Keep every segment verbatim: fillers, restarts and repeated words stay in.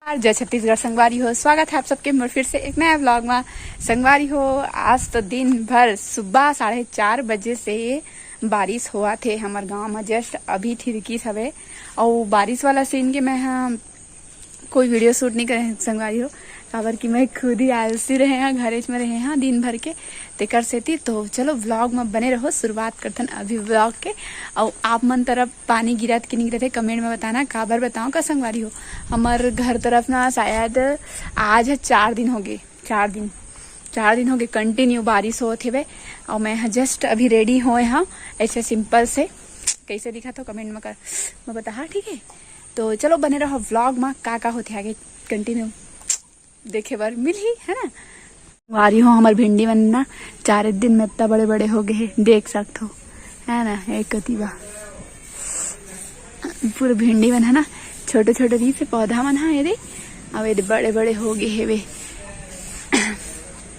और जय छत्तीसगढ़ संगवारी हो, स्वागत है आप सबके मोर फिर से एक नया व्लॉग में। संगवारी हो, आज तो दिन भर सुबह साढ़े चार बजे से बारिश होवत हे हमर गांव में, जस्ट अभी थिरकिस हवे। और बारिश वाला सीन के मैं हा कोई वीडियो शूट नहीं करे हंव संगवारी हो, काबर कि मैं खुद ही आलसी रहे हंव, घरेच में रहे हंव दिन भर के, तेकर सेती। तो चलो व्लॉग में बने रहो, शुरुआत करथन अभी व्लॉग के। और आप मन तरफ पानी गिरत कि नहीं गिरत हे, कमेंट में बताना। काबर बताओ का संगवारी हो, हमर घर तरफ ना शायद आज है चार दिन हो गए, चार दिन, चार दिन हो गए कंटिन्यू बारिश होत हेवे। और मैं ह जस्ट अभी रेडी होए हंव ऐसे सिंपल से। कैसे दिखत हो कमेंट में कर, में बता, हाँ ठीक है। तो चलो बने रहो व्लॉग में, का का होथे आगे कंटिन्यू देखे बर मिलही, है ना। संगवारी हो, हमर भिंडी मन ना चार दिन में इतना बड़े बड़े हो गए हे, देख सकत हो, है ना, एक कती बा। पूरा भिंडी मन है ना, छोटे छोटे रहिस हे पौधा मन हा, ये दे, अब ये दे बड़े बड़े हो गए हेवे।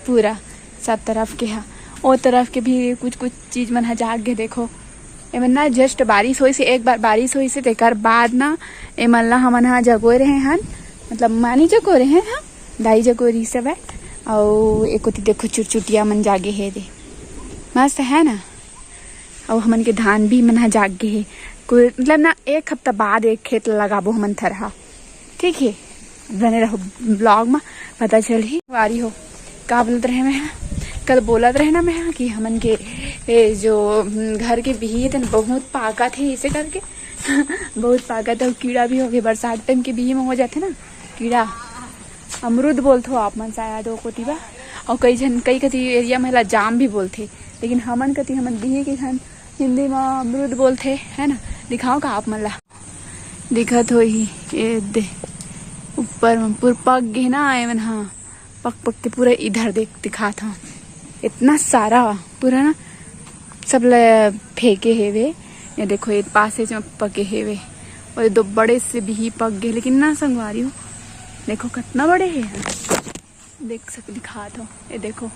पूरा सब तरफ के हा, ओ तरफ के भी कुछ कुछ चीज मन हा जाग गए। देखो, एमन ना जस्ट बारिश होइस हे, एक बार बारिश होइस हे, तेकर बाद ना एमन ला हमन हा जगोए रहे हन, मतलब मानी जगोए रहे हन, दाई जगोए रहिस हवय। अउ ए कोती देखो चुरचुटिया मन जागे हे रे, मस्त है ना। अउ हमन के धान भी मन हा जाग गे हे, कोई मतलब ना एक हफ्ता बाद एक खेत लगाबो हमन थरहा। ठीक है, बने रहो ब्लॉग में, पता चलही। वारी हो, का बोलत रहे मैं हा? कल बोलत रहे ना मैं हा कि हमन के ए जो हम्म, घर के बिही हे तेन बहुत पाकत हे, इसे करके बहुत पाकत हे। अउ कीड़ा भी हो गए, बरसात टाइम के बिही में हो जाथे ना कीड़ा। अमरूद बोलथो आप मन शायद ओ कोती बा, अउ कई झन कई कती एरिया में ला जाम भी बोलथे, लेकिन हमन कती हमन बिही के झन हिंदी में अमरूद बोलथे, है ना। दिखाओ का आप मन ला? दिखत होही, ए दे, ऊपर में पूरा पक गे ना, एमन हा पक पक के पूरा इधर देख दिखात हव, इतना सारा पूरा ना सब ल फेंके हेवे। ये देखो, ये पासे में पके हेवे, और ये दो बड़े से भी पक गए, लेकिन ना संगवारी हो, देखो कितना बड़े हे। देख सक दिखात हो, ये देखो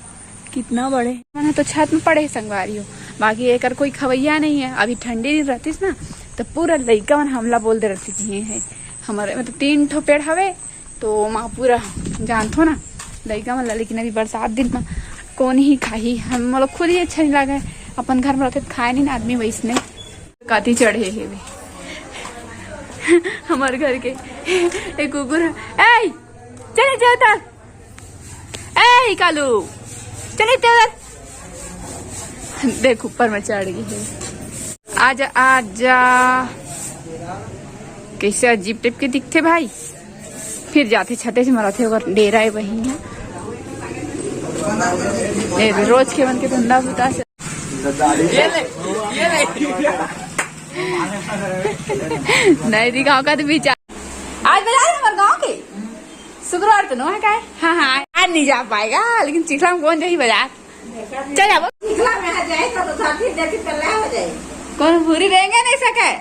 कितना बड़े। मन तो छत में पड़े हे संगवारी हो, बाकी एकर कोई खवैया नहीं है। अभी ठंडी दिन रहतीस ना, तो पूरा लइका मन हमला बोल दे रहती थी, ये है हमारे मतलब तीन ठो पेड़ हवे, तो माँ पूरा जानथो ना लइका मन ला। लेकिन अभी बरसात दिन में कौन ही खाही, हम लोग खुद ही अच्छा नहीं लगे, अपन घर में रहते तो खाए नहीं ना आदमी वैसने। काती चढ़े हेवे हमारे घर के एक कुकुर है। ए, चले जाता। ए कालू, चले तेरा। देख ऊपर में चढ़ गई है। आजा आजा। कैसे अजीब टाइप के दिखथे भाई। फिर जाथे छते से मरथे ओकर डेरा है वही है। ए, रोज के मन के धंधा बुता से। नहीं दिखाओ का तो बेचारा। आज बाजार है हमारे गांव के। शुक्रवार तो नो है काय? हाँ, हाँ, आज नहीं जा पाएगा, लेकिन चिखला में कौन जाही बाजार? चल जाबो। चिखला में आ जाए तो, तो साथी देखी तो ले हो जाए। कौन भूरी रेंगे नहीं सके?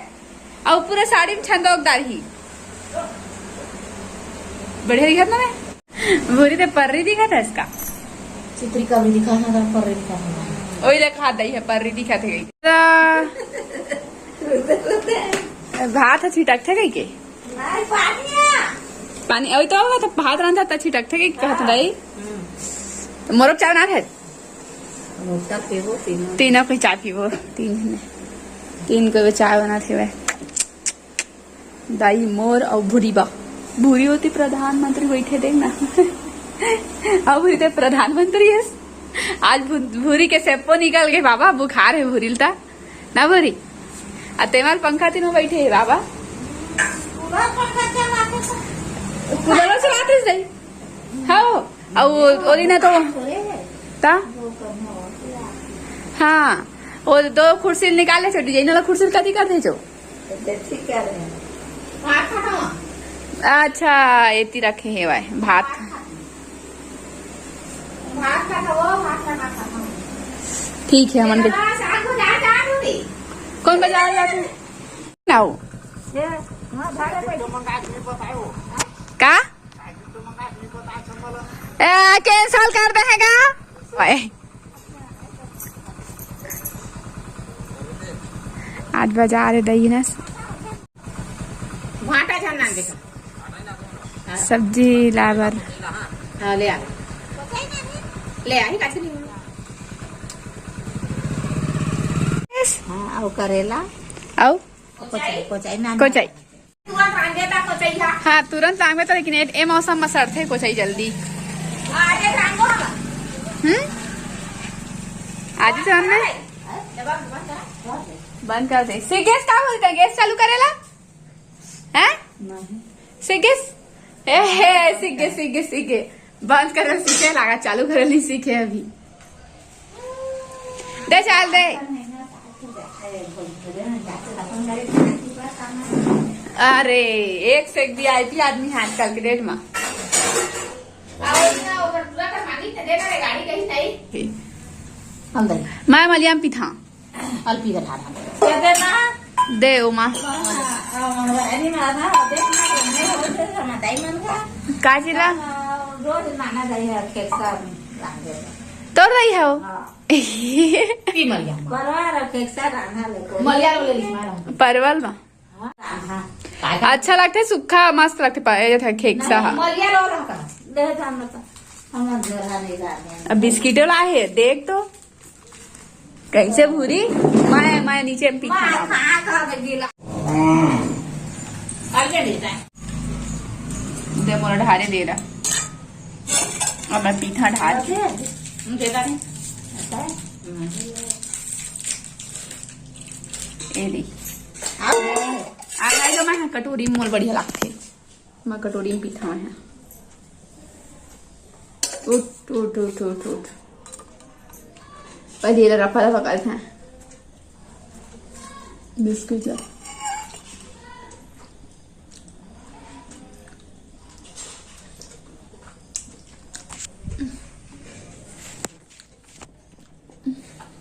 और पूरा साड़ी में छंदोकदार ही। बढ़िया दिखत ना मैं? भूरी ते पर्री दिखत है इसका। चित्रिका भी दिखा ना, पर्री दिखा ना। ओई ले खा दई है, पर्री दिखत है। भात ह छिटकथे कहिके। नहीं, पानी है। पानी, अभी तो होगा तो भात रांधा त छिटकथे कहिके कहत दाई। तो मोरो चाय बना है। मोटा पीबो तीनों। तीनों कोई चाय पीबो, तीन जने। तीन कोई चाय बनाथे वह। दाई मोर अउ भूरी बा। भूरी होती प्रधानमंत्री बैठे देख ना। अब भूरी ते प्रधानमंत्री है। आज भू-, भूरी के सेप्पो निकल गए बाबा, बुखार है भूरी ल ता। ना बोरी। आ तेमल पंखा तीनों बैठे हे बाबा। कूलर चलाते से। हाँ। अउ ओरी ना तो ता। हाँ। वो दो कुर्सी निकाले से डिजाइन वाला कुर्सी कदी कर दे जो। अच्छा, एती रखे हे भाई भात। ठीक है, हमन के कौन बाजार जाथे? ना हो। का? ए, कैंसिल कर देगा? ओए। आज बाजार है दही ना। भाटा झन ना देखो। सब्जी लाए बर। हाँ, ले आ। ले आ, ही काट के नहीं। हाँ, अउ करेला। अउ? कोचाई, कोचाई ना। कोचाई। तुरंत रांधे ता कोचाई हा। हाँ, तुरंत रांधे ता, लेकिन ए, ए मौसम में सड़थे कोचाई जल्दी। हाँ, आज रांधो हवा। हम्म? आज ही रांधना है? बंद कर दे। सी गैस का बोलते हैं? गैस चालू करेला? हैं? नहीं। सीख गेस? ए, हे, सीख गे, सीख गे, सीख गे। बंद करे सीखे लागा, चालू करे नहीं सीखे अभी। दे चाल दे। अरे, एक से एक वीआईपी आदमी है आजकल के डेट में। हम दे। मैं मलियाम पिथा। अलपी का ठाढ़ा। क्या देना? दे ओ माँ। हाँ, हाँ, हाँ, अरे माँ, हाँ, देख ना, तुमने बोल दे, हम दाई मन का। का चिल्ला? हाँ, रोज नाना दाई है, खेक्सा रांधे। तोर दाई है वो? हाँ। पी मलिया माँ। परवार और खेक्सा रांधा ले कोई। मलिया ले ली माँ। परवल माँ। हाँ, हाँ। अच्छा लगता है, सुक्खा मस्त लगता है, पाया जाता है खेक्सा। नहीं, हाँ। मलिया लो रहा का। दे तो हम लोग का। हम लोग जोरा नहीं जाते हैं। अब बिस्किटो ला है, देख तो। कैसे भूरी? मैं, मैं नीचे पीठा। दे मोला ढारे दे रहा। अब मैं पीठा ढार के। ए दे। आ गई तो मैं कटोरी में मोल बढ़िया लागथे। मैं कटोरी में पीठा है। उठ, उठ, उठ, उठ, उठ। पहले ये रफा दफा करते हैं। बिस्किट ला।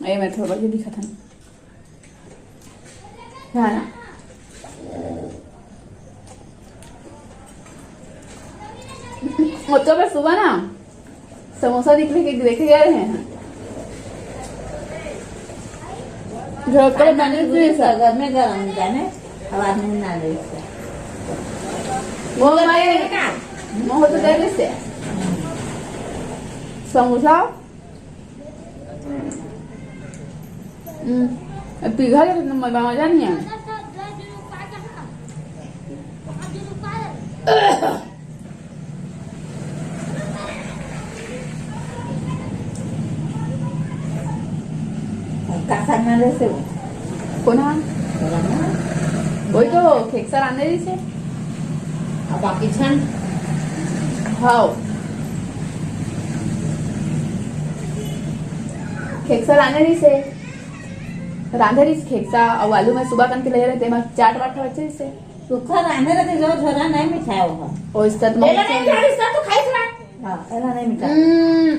ए, मैं थोड़ा ही दिखा था। हाँ ना। वो तो मैं सुबह ना समोसा निकले के देखे गए रहे हैं। घर पर मैंने भी ऐसा घर में गरम जाने, अब आदमी ना ले इससे। वो मैं, वो तो दे दे से। समोसा। हम्म, अब पिघल के तो मजा, मजा नहीं है। का साग ना ले से वो? कोन हा? वही तो खेक्सा रांधे रहिसे। अब बाकी छन? हाव। खेक्सा रांधे रहिसे। रांधे रहिस खेक्सा, अउ आलू मैं सुबह कन के ले रहे थे, मैं चाट वाट अच्छा रहिसे। सुखा रांधे रहिसे, जो झोरा नहीं मिठाए वो। ओ, इसका तो एला नहीं मिठाए, इसका तो खाई सुना। हाँ, एला नहीं मिठाए। हम्म,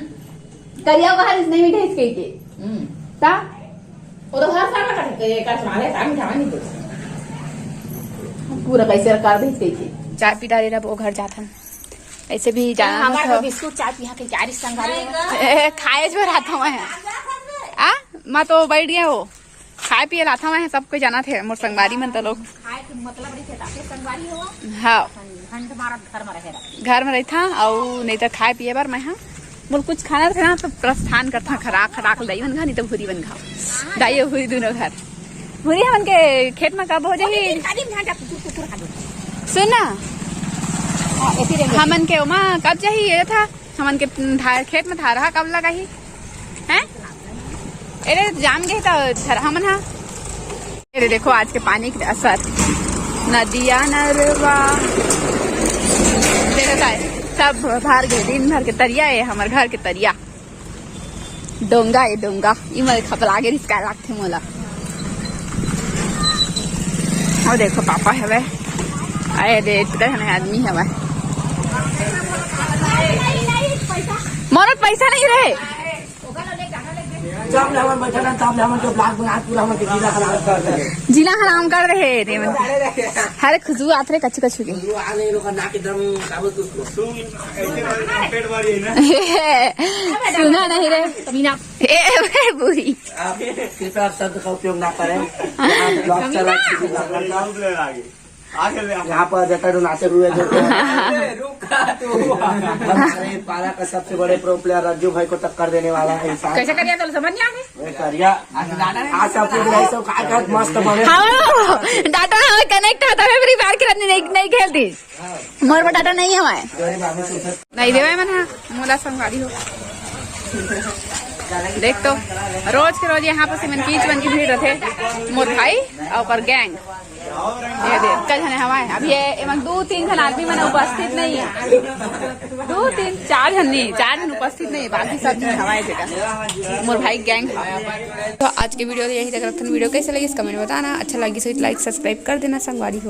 करिया बाहर इसने मिठाई इसके के। हम्म। ता? वो तो हर साल का करते हैं, एक साल है, साल में जाना नहीं पड़ता। पूरा कैसे कर दे इसके के। चाय पी डाले रहा, वो घर जाथन। ऐसे भी जाना हमारा था। तो बिस्कुट चाय पिया के क्या रिश्ता संगारी है? ए, खाए जो रहा था मैं। आ? मैं तो बैठ गया हो। खाए पिए लाथा मैं, सब कोई जाना थे, मोर संगवारी मन त लोग। खाए के मतलब रहिथे, ताके संगवारी हो। हाँ। घंट मारत घर में रहे रहा। घर में रहिथा, अउ नहीं तो खाए पिए बर मैं, हाँ। मोर कुछ खाना रहिथे ना, तो प्रस्थान करथा, खराक, खराक, दाई मन घर, नहीं तो भूरी मन घर। दाई अउ भूरी दोनों घर। भूरी हमन के खेत में कब हो जाही? खाली में जा, कुकुर, कुकुर खा दो। सुन ना। हाँ, ऐसे ही रहेंगे। हमन के ओमा कब जाही, ये था। हमन के धा-, खेत में थरहा कब लगाही? हैं? एरे जाम गे त थरहा मन हा। एरे देखो आज के पानी के असर। नदिया नरवा। देखो ताय, सब भर गे, दिन भर के तरिया है, हमर घर के तरिया। डोंगा ए डोंगा, ई मोर खपला गे रिस्का लागथे मोला। अउ देखो पापा हवय, अरे दे इतने हने आदमी हवय। मोर पैसा नहीं रहे। जब ले हमन बैठल हन, तब ले हमन के vlog बना पूरा हमन के जीना हराम कर दे। जीना हराम कर दे रे मन। अरे खुशबू आत रे कछु कछु के। खुशबू आ नहीं, लोग ना के दम काबू तू। सुना नहीं रे। ए, ए, बूढ़ी। आप कृपया शब्द का उपयोग ना करें। यहाँ vlog चला, किसी का मतलब। यहाँ पर जटा डुलाते हुए जो हमारे पारा का सबसे बड़े प्रो प्लेयर रज्जू भाई को टक्कर देने वाला है इंसान। कैसे करिया तो समझ नहीं आ गई। करिया आज सब कुछ नहीं, सब खा खा मस्त बने। हाँ, डाटा हवे कनेक्ट होता है, फ्री फायर खेलत नहीं, नहीं खेलती। मोर में डाटा नहीं हवे। नहीं देवे मन हा, मोला संगवारी हो। देख तो, रोज के रोज यहाँ पर सीमन कीच बन के भीड़ रहते। मोर भाई और ओकर गैंग। ये दे, चल जने हवाए। अब ये एमन दू तीन झन आदमी मन उपस्थित नहीं है। दू तीन चार झन नहीं, चार झन उपस्थित नहीं है, बाकी सब झन हवाए जगह। मोर भाई गैंग हवाए। तो आज के वीडियो यही तक रखथन। वीडियो कैसे लगिस कमेंट बताना, अच्छा लगिस तो लाइक सब्सक्राइब कर देना संगवारी हो।